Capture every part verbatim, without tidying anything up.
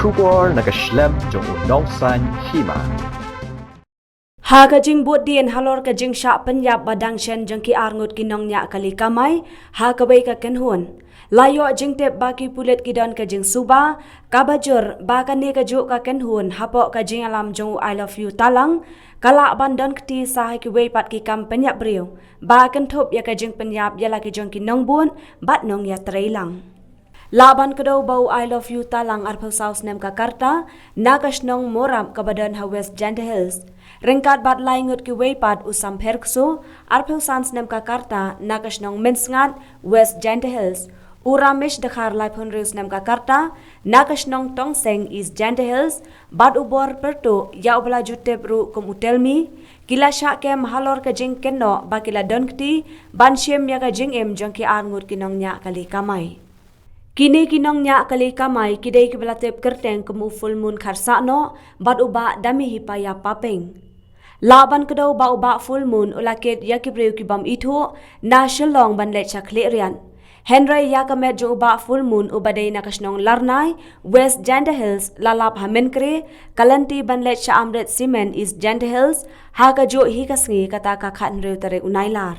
Khubor na ka shlem jong u nongsan hima. Ha ka jingbud dien halor ka jingshah pynïap ba dang shen jong ki arngut ki nongñiah kali kamai ha kawei ka kynhun, la ïoh jingtip ba ki pulit ki don ka jingsuba kaba jur ba kane kajuh ka kynhun hapoh ka jingïalam jong u I Love You Talang ka lah ban don kti sa ha kiwei pat ki kam pynïap briew ba kynthup ïa ka jingpynïap ïa la ki jong ki nongbud bad nongïatreilang. Lah ban kdew ba u I Love You Talang arphew saw snem ka karta na ka shnong Morap kaba don ha West Jaintia Hills, ryngkat bad lai ngut kiwei pat, u Sampher Kso, arphew san snem ka karta na ka shnong Mynsngat, West Jaintia Hills, u Ramesh Dkhar, laiphew hynriew snem ka karta na ka shnong Tongseng, East Jaintia Hills, bad u Bor Pyrtuh, ïa uba la ju tip ruh kum u Telmi, ki la shah kem halor ka jingkynnoh ba ki la don kti ban shim ïa ka jingim jong ki arngut ki nongñiah kali kamai. Kine ki nongñiah kali kamai ki dei kiba la tip kyrteng kum u Full Moon Kharsahnoh bad u Bah Damihipaya Papeng. Lah ban kdew ba u Bah Full Moon u la kit ïa ki briew ki bym ithuh na Shillong ban leit sha Khliehriat. Hynrei ïa ka met jong u Bah Full Moon uba dei na ka shnong Larnai, West Jaintia Hills, la lap ha Mynkre, ka lynti ban leit sha Amrit Cement, East Jaintia Hills, ha kajuh hi ka sngi, kata ka khathynriew tarik u Nailar.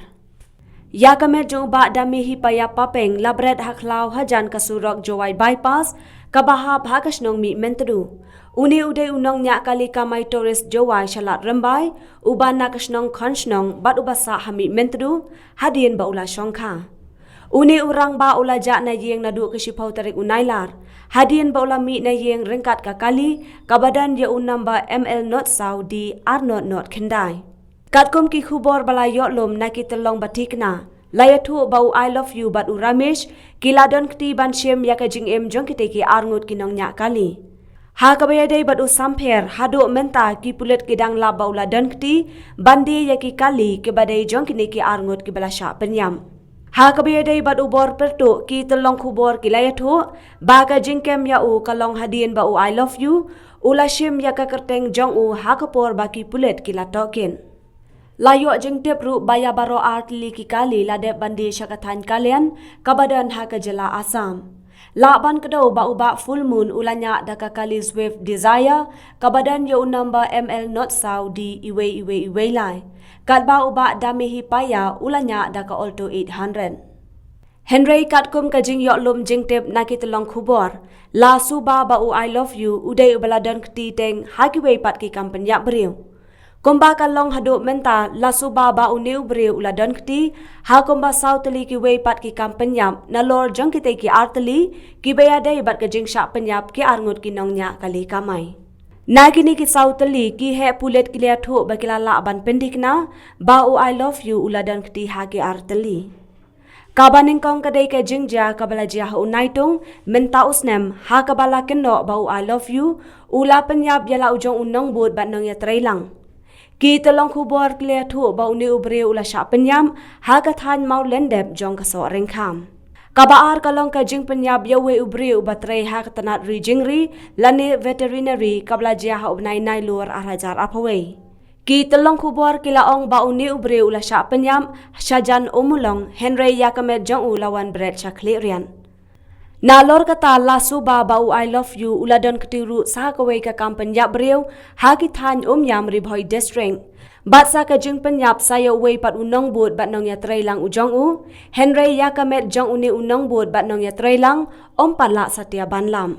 Ïa ka met jong u Bah Damihipaya Papeng la bret ha khlaw hajan ka surok Jowai Bypass kaba hap ha ka shnong Mihmyntdu. Une u dei u nongñiah kali kamai tourist Jowai sha Lad Rymbai, uba na ka shnong Khonshnong bad uba sah ha Mihmyntdu hadien ba u la shongkha. Une u rangbah u la jah na ïing naduh ka shiphew tarik u Nailar hadien ba u la mih na ïing ryngkat ka kali kaba don ïa u number M L not saw D R not not khyndai. Katkum ki khubor ba la ïoh lum na ki tyllong ba thikna, la ïathuh ba u I Love You bad u Ramesh ki la don kti ban shim ïa ka jingim jong kitei ki arngut ki nongñiah kali. Ha kaba ïadei bad u Sampher, haduh mynta ki pulit ki dang lap ba u la don kti ban die ïa ki kali kiba dei jong kine ki arngut kiba la shah pynïap. Ha kaba ïadei bad u Bor Pyrtuh, ki tyllong khubor ki la ïathuh ba ka jingkem ïa u ka long hadien ba u I Love You u la shim ïa ka kyrteng jong u ha ka por ba ki pulit ki la tohkit. La ïoh jingtip ruh ba ïa baroh ar tylli ki kali la dep ban die sha ka thaiñ Kalyan kaba don ha ka jylla Assam. Lah ban kdew ba u Bah Full Moon u la ñiah da ka kali Swift Dzire kaba don ïa u number M L not saw D iwei iwei iwei lai, katba u Bah Damihipaya u la ñiah da ka Alto eight hundred. Hynrei katkum ka jingïoh lum jingtip na ki tyllong khubor, la suba ba u I Love You u dei uba la don kti teng ha kiwei pat ki kam pynïap briew. Kumba ka long haduh mynta, la suba ba une u briew u la don kti ha kumba saw tylli kiwei pat ki kam pynïap nalor jong kitei ki ar tylli kiba ïadei bad ka jingshah pynïap ki arngut ki nongñiah kali kamai. Na kine ki saw tylli, ki heh pulit ki la ïathuh ba ki la lah ban pynthikna ba u I Love You u la don kti ha ki ar tylli. Kaba nyngkong ka dei ka jingjia kaba la jia ha u Naitung mynta u snem, ha kaba la kynnoh ba u I Love You u la pynïap ïa la u jong u nongbud bad nongïatreilang. Ki tyllong khubor ki la ïathuh ba une u briew u la shah pynïap ha ka thaiñ Mawlyndep jong ka Sohryngkham. Kaba ar ka long ka jingpynïap ïa uwei u briew uba trei ha ka tnat ri jingri lane veterinary, kaba la jia ha u bnai Nailur ar hajar arphew wei. Ki tyllong khubor ki la ong ba une u briew u la shah pynïap shajan Ummulong, hynrei ïa ka met jong u la wan bret sha Khliehriat. Nalor kata, la suba ba u I Love You u la don kti ruh sa ha kawei ka kam pynïap briew ha ki thaiñ Umiam, Ri Bhoi District. Bad sa ka jingpynïap sa ïa uwei pat u nongbud bad nongïatreilang u jong u, hynrei ïa ka met jong une u nongbud bad nongïatreilang ym pat lah satia ban lap.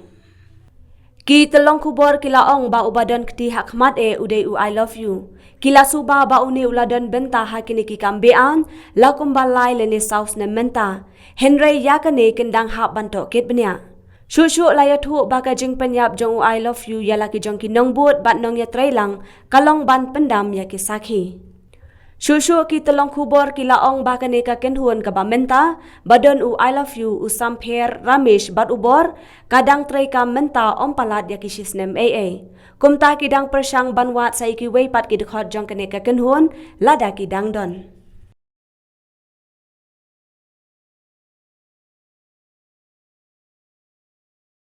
Ki tyllong khubor ki la ong ba uba don kti ha khmat eh u dei u I Love You. Ki la suba ba une u la don bynta ha kine ki kam be-aiñ la kumba lai lane saw snem mynta, hynrei ïa kane kin dang hap ban tohkit bniah. Shuh shuh la ïathuh ba ka jingpynïap jong u I Love You ïa la ki jong ki nongbud bad nongïatreilang ka long ban pyndam ïa ki sakhi. Shuh shuh ki tyllong khubor ki la ong ba kane ka kynhun kaba mynta ba don u I Love You, u Sampher, Ramesh bad u Bor, ka dang treikam mynta ym palat ïa ki shisnem ei ei. Kumta ki dang pyrshang ban wad sa ïa kiwei pat ki dkhot jong kane ka kynhun lada ki dang don.